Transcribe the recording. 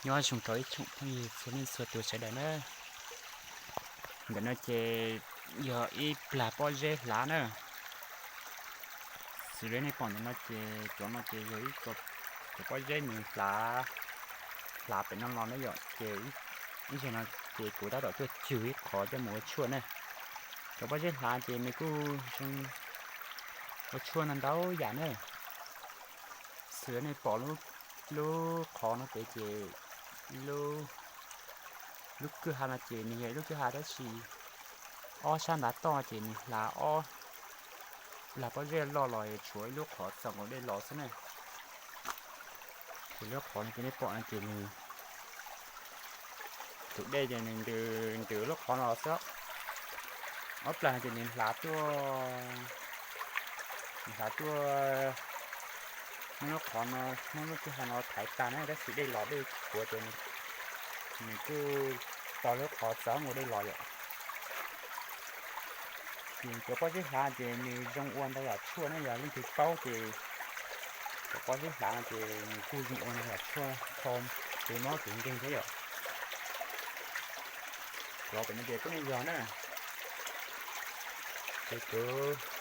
Nyob zoo rau ib tsoom phooj ywg txhua leej txhua tus sawv daws na. Ntawm no ces yog ib plag pob zeb hlav na. Xws li nej pom ntawm no ces cov no ces yog ib co, cov pob zeb nws hlav, hlav pem no los na yom, ces ib zaug no ces kuv tab tom tuaj cog ib qhov coj mus ua tshuaj na. Cov pob zeb hlav ces nws kuj zoo ua tshuaj no ntau yam na. Xws li nej pom lub qhov no pem ces lub kwj ha no ces nws yog ib lub kwj ha tab sis ob sab ntav toj ces nws hlav ob plag pob zeb loj los tshuav ib lub qhov txaus nkaus dej los xwb na. Ces lub qhov no ces nej pom no ces nws, tus dej ces nws ntws ntws lub qhov no los xwb. Ob plag no ces nws hlav tuaj, nws hlav tuaj muab lub qhov no, muab lub kwj ha no thaiv tag na, tab sis dej los dej puv ces nws kuj tau lub qhov txaus nkaus dej los yom. Ces cov pob zeb hlav ces nws zoo ua ntau yam tshuaj na, yog leej twg paub ces cov pob zeb hlav no ces nws kuj zoo ua ntau yam tshuaj kho tus mob tus nkeeg thiab yom. Cov pem no ces kuj nej yog na, ces kuv